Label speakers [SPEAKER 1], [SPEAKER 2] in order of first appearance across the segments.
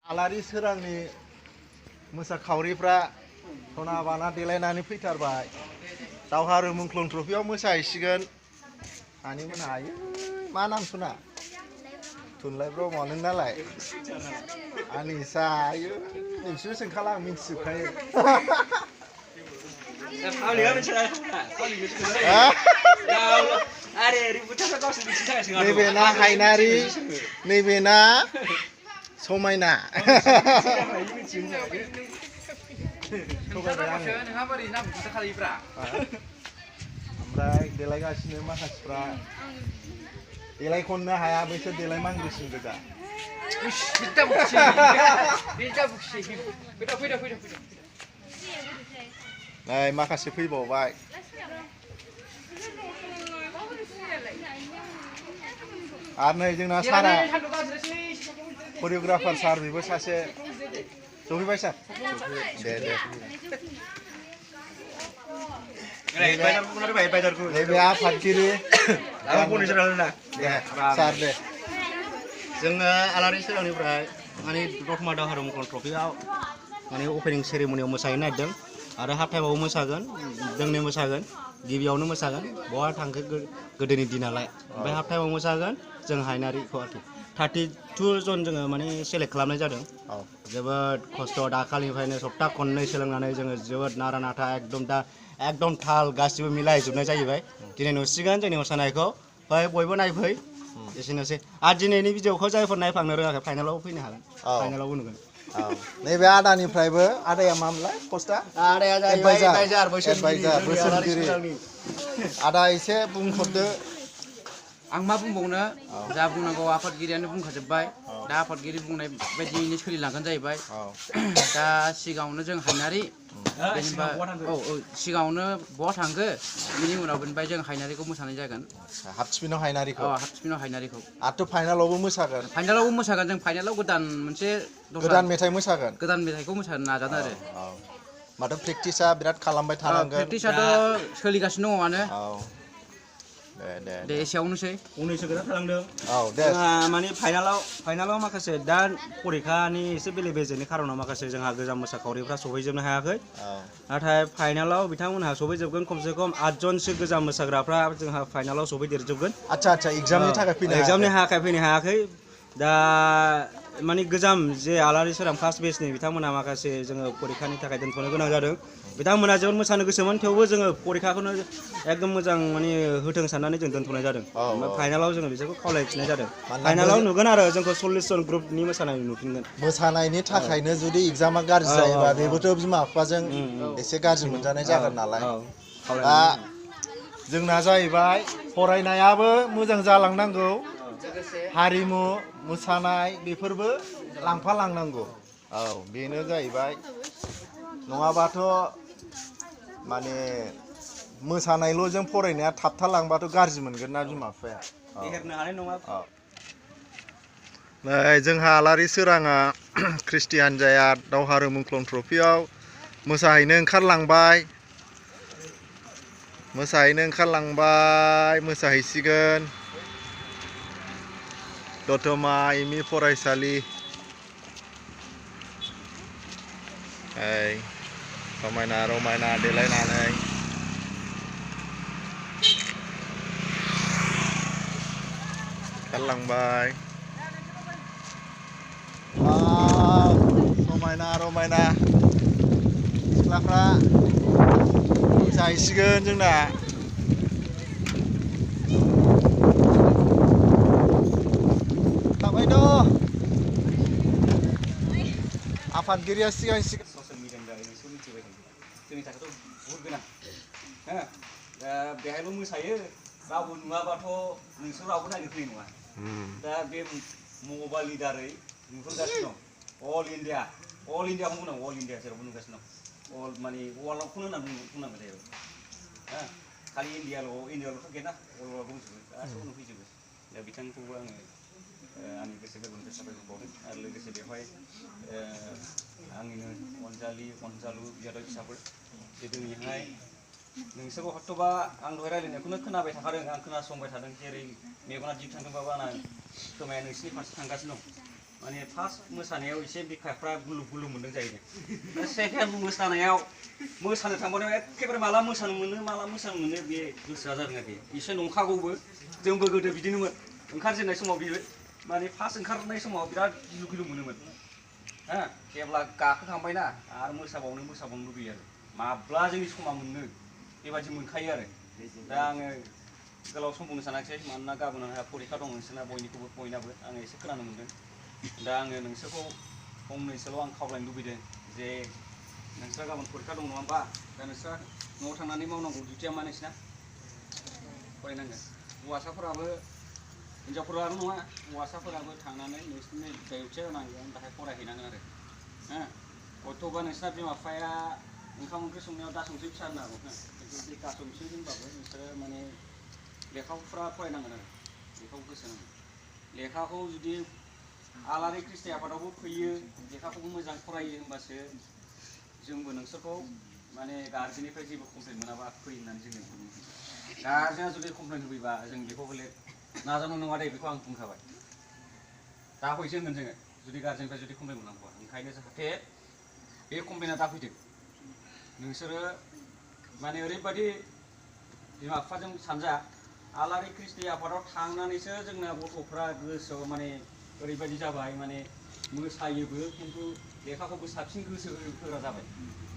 [SPEAKER 1] आलारि सोरांनि मोसाखावरिफ्रा सना बाना देलायनानै फैथारबाय। दावहारु मुंख्लं ट्रफियाव मोसाहैसिगोन। सानैमोनहा आयो मा नाम सना? थुनलाइ ब्रह्म नों नालाय? आनिसा आयो नोंसोर सोंखाला आं मिथिजोबखायो। नैबे ना हायनारि, नैबे ना समायना। ओमफ्राय देलायगासिनो माखासेफ्रा देलायखननो हाया बैसोर देलायमांग्रिसिम गोजा। नै माखासे फैबावबाय। आरो नै जोंना सारा करिय'ग्राफार सार बेबो सासे सफैबाय सार। दे नैबे आफादगिरि सार दे।
[SPEAKER 2] जोङो आलारि सोरांनिफ्राय माने दतमा दावहारु मुंख्लं ट्रफियाव माने अपेनिं सेरेमनियाव मोसाहैनो नागिरदों आरो हाफ टाइमावबो मोसागोन, दोंनै मोसागोन, गिबियावनो मोसागोन। बहा थांखो गोदोनि दिनालाय। ओमफ्राय हाफ टाइमाव मोसागोन जों हायनारिखौ आरोखि 32 जन जोङो माने सेलेक्ट खालामनाय जादों। जोबोद खस्थ' दाखालिनिफ्रायनो सप्ता खननै सोलोंनानै जोङो जोबोद नारा नाथा एकदम थाल गासिबो मिलायजोबनाय जाहैबाय। दिनै नुसिगोन जोंनि मोसानायखौ, बयबो नायफै। एसेनोसै। आरो दिनैनि भिडिअखौ जायफोर नायफांनो रोङाखै फाइनालाव फैनो हागोन। फाइनालावबो नुगोन।
[SPEAKER 1] नैबे आदानिफ्रायबो आदाया मामोनलाय पस्टआ?
[SPEAKER 2] आदाया जाहैबाय एडभाइजार बोसोनगिरि।
[SPEAKER 1] आदा एसे बुंहरदो।
[SPEAKER 3] आं मा बुंबावनो, जा बुंनांगौ आफादगिरियानो बुंखाजोब्बाय। दा आफादगिरि बुंनाय बायदियैनो सोलिलांगोन जाहैबाय। दा सिगाङावनो जों हायनारि, जेनेबा सिगाङावनो बहा थांखो बिनि उनाव बेनिफ्राय जों हायनारिखौ मोसानाय जागोन।
[SPEAKER 1] हाबसिफिनाव हायनारिखौ।
[SPEAKER 3] हाबसिफिनाव हायनारिखौ।
[SPEAKER 1] आरो फाइनालावबो मोसागोन।
[SPEAKER 3] फाइनालावबो मोसागोन जों। फाइनालाव गोदान मोनसे
[SPEAKER 1] गोदान मेथाइ मोसागोन।
[SPEAKER 3] गोदान मेथाइखौ मोसानो नाजादों आरो।
[SPEAKER 1] माथो प्रेक्टिसा बिराद खालामबाय थानांगोन।
[SPEAKER 3] प्रेक्टिसाथ' सोलिगासिनो दङआनो। दे एसेयावनोसै।
[SPEAKER 2] फंनैसो खोथा थालांदों।
[SPEAKER 1] दे।
[SPEAKER 2] जोंहा माने फाइनालाव माखासे दा परिखानि एसे बेले बेजेनि खारनाव माखासे जोंहा गोजाम मोसाखावरिफ्रा सौहैजोबनो हायाखै। नाथाय फाइनालाव बिथांमोनहा सौहैजोबगोन। खमसे खम 8 जनसो गोजाम मोसाग्राफ्रा जोंहा फाइनालाव सौहैदेरजोबगोन।
[SPEAKER 1] आच्छा एग्जामनि थाखाय
[SPEAKER 2] फैनो हायाखै। दा माने गोजाम जे आलारि सोरां फार्स्ट बेचनि बिथांमोना माखासे जोङो परिखानि थाखाय दोनथ'नो गोनां जादों। बिथांमोना जोबोद मोसानो गोसोमोन, थेवबो जोङो परिखाखौनो एकदम मोजां माने होथों साननानै जों दोनथ'नाय जादों। ओमफ्राय फाइनालाव जोङो बिसोरखौ खावलायफिननाय जादों। फाइनालाव नुगोन आरो जोंखौ 40 जन ग्रुपनि मोसानाय नुफिनगोन।
[SPEAKER 1] मोसानायनि थाखायनो जुदि एग्जामा गाज्रि जायोबा बेबोथ' बिमा बिफाजों एसे गाज्रि मोनजानाय जागोन नालाय। दा जोंना जाहैबाय फरायनायाबो मोजां जालांनांगौ, हारिमु मोसानाय बेफोरबो लांफालांनांगौ। बेनो जाहैबाय। नङाबाथ' माने मोसानायल'जों फरायनाया थाबथालांबाथ' गाज्रि मोनगोन ना बिमा बिफाया।
[SPEAKER 2] फेहेरनो हानाय नङा।
[SPEAKER 1] नै जोंहा आलारि सोराङा ख्रिस्टि हान्जाया दावहारु मुंख्लं ट्रफियाव मोसाहैनो ओंखारलांबाय। मोसाहैसिगोन। दतमा एमइ फरायसालि। समायना रमायना देलायनानै ओंखारलांबाय। समायना रमायना सिख्लाफ्रा मोसाहैसिगोन जोंना। आफादगिरिया सिगां
[SPEAKER 2] ससियेल मिडियानि दारै नोंसोर मिथिबाय थायो। जोंनि थाखायथ' बहुद गोनां। दा बेहायबो मोसायो, रावबो नुवाबाथ' नोंसोर रावबो नायनो फैनाय नङा। दा बे मबाइलनि दारै नुहुरगासिनो दं। अल इन्डियाखौ बुंनांगौ, अल इन्डिया जेरावबो नुगासिनो दं। माने वर्ल्डआवखौनो होनना बुंनांगोन जाहैबाय। खालि इन्डियाल'थ' गैयाना, वर्ल्डआव दंजोबो, गासैबो नुफैजोबो। दा बिथांखौबो आङो आंनि गोसो गोरबोनिफ्राय साबायखर बावदों। आरो लोगोसे बेवहाय आंनिनो अनजालु बियादै फिसाफोर जे दिनैहाय नोंसोरबो हयथ'बा आं दहाय रायज्लायनायखौनो खोनाबाय थाखादों, आं खोनासंबाय थादों। जेरै मेगना दिप थांदोंबाबो आंना खोमाया नोंसिनि फारसे थांगासिनो दं। माने फार्स्ट मोसानायाव एसे बिखाफ्रा गुलु गुलु मोनदों जाहैदों दा सेकेन्ड मोसानायाव मोसानो थांबानो एखेबारे माला मोसानो मोनो बे गोसोआ जादों आरोखि एसे नंखागौबो जोंबो गोदो बिदिनोमोन ओंखारजेननाय समाव बियो माने फार्स्ट ओंखारनाय समाव बिराद गिलु गिलु मोनोमोन हा जेब्ला गाखोखांबायना आरो मोसाबावनो लुबैयो आरो माब्ला जोंनि समा मोननो बेबायदि मोनखायो आरो दा आङो गोलाव सम बुंनो सानाखिसै मानोना गाबोन आंहा फरिखा दं नोंसोरना बयनाबो आङो एसे खोनानो मोनदों दा आङो नोंसोरखौ फंनैसोल' आं खावलायनो लुबैदों जे नोंस्रा गाबोन फरिखा दं नङा होमबा दा नोंस्रा न'आव थांनानै मावनांगौ डिउटिया मा नोंसिना फरायनांगोन हौवासाफोराबो हिन्जावफोराल' नङा हौवासाफोराबो थांनानै नोंसोरनि डिउटिया होनांगोन दाहाय फरायहैनांगोन आरो हयथ'बा नोंसिना बिमा बिफाया ओंखाम ओंख्रि संनायाव दा संख्रि फिसा होनो हागौ खिन्थु बे दा संख्रि होनबाबो नोंसोरो माने लेखाफ्रा फरायनांगोन आरो लेखाखौ गोसो होनांगोन लेखाखौ जुदि आलारि ख्रिस्टि आफादावबो फैयो लेखाखौबो मोजां फरायो होमबासो जोंबो नोंसोरखौ माने गार्जेननिफ्राय जेबो कमप्लेन मोनाबा फै होननानै जों लिंहरो गार्जेना जुदि कमप्लेन होफैबा जों बेखौ हले नाजावनो नङा दे बेखौ आं बुंखाबाय दा फैसो होनगोन जोङो जुदि गार्जेननिफ्राय जुदि कमप्लेन मोननांगौबा ओंखायनो जाहाथे बे कमप्लेना दा फैदों नोंसोरो माने ओरैबायदि बिमा बिफाजों सानजा आलारि ख्रिस्टि आफादाव थांनानैसो जोंना गथ'फ्रा गोसोआव माने ओरैबायदि जाबाय माने मोसायोबो खिन्थु लेखाखौबो साबसिन गोसो होग्रा जाबाय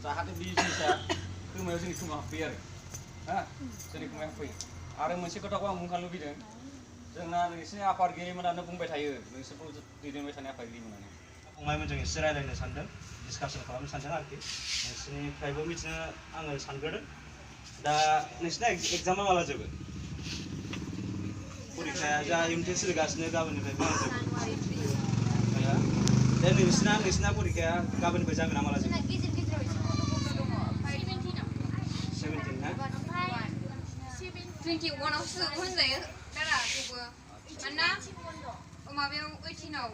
[SPEAKER 2] जाहाथे बे जिनिसा खोमायाव जोंनि खोमा हाबफैयो आरो जोंनि खोमायाव हाबफैयो आरो मोनसे खोथाखौ आं बुंखानो लुबैदों जोंना नोंसिनि आफादगिरिमोनानो बुंबाय थायो नोंसोरखौ दैदेनबाय थानाय आफादगिरिमोनानो फंबायमोनजों एसे रायज्लायनो सानदों डिसकासन खालामनो सानदों आरोखि नोंसिनिफ्रायबो मिथिनो आङो सानग्रोदों दा नोंसिना एग्जामा माला जोबो परिखाया जा इउनिट सोलिगासिनो गाबोननिफ्रायबो दा नोंसिना परिखाया गाबोननिफ्राय जागोन ना माला जोबो 17 ना
[SPEAKER 4] 21आवसो होनजायो दाराखौबो मानोना माबायाव 18आव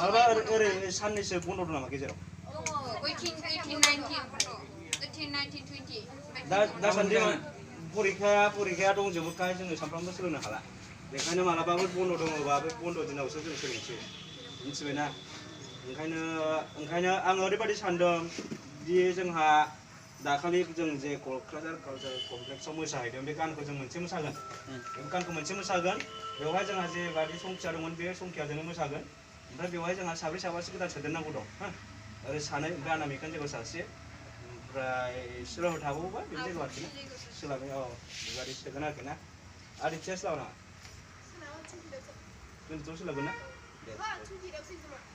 [SPEAKER 2] माबा ओरैनो साननैसो बन्द दं नामा गेजेराव
[SPEAKER 4] 18, 19 20
[SPEAKER 2] दासान्दि परिखाया दंजोबोखाय जोङो सानफ्रामबो सोलोंनो हाला बेखायनो मालाबाबो बन्द दङबा बे बन्द दिनावसो जों सोलोंसै मिथिबायना ओंखायनो आङो ओरैबायदि सानदों दि जोंहा दाखालि जों जे क'क्राझार कालचार कमप्लेक्सआव मोसाहैदों बे गानखौ जों मोनसे मोसागोन बे गानखौ मोनसे मोसागोन बेवहाय जोंहा जेबादि संखिया दंमोन बे संखियाजोंनो मोसागोन ओमफ्राय बेवहाय जोंहा साब्रै साबासो गोदान सोदेरनांगौ दं ओरै सानै गाना मेखान जायगायाव सासे ओमफ्राय सोरबा थाबावोबा बेनि जायगायाव आरोखि ना सोलाबनाय बेबादि सोगोन आरोखि ना आदित्य सोलाबा नामा 22 सोलाबगोन ना दे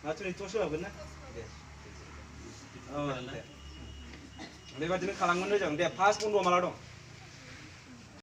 [SPEAKER 2] 22 सोलाबगोन ना दे बेबादिनो खालामगोन जों दे फार्स्ट बन्द'आ माला दं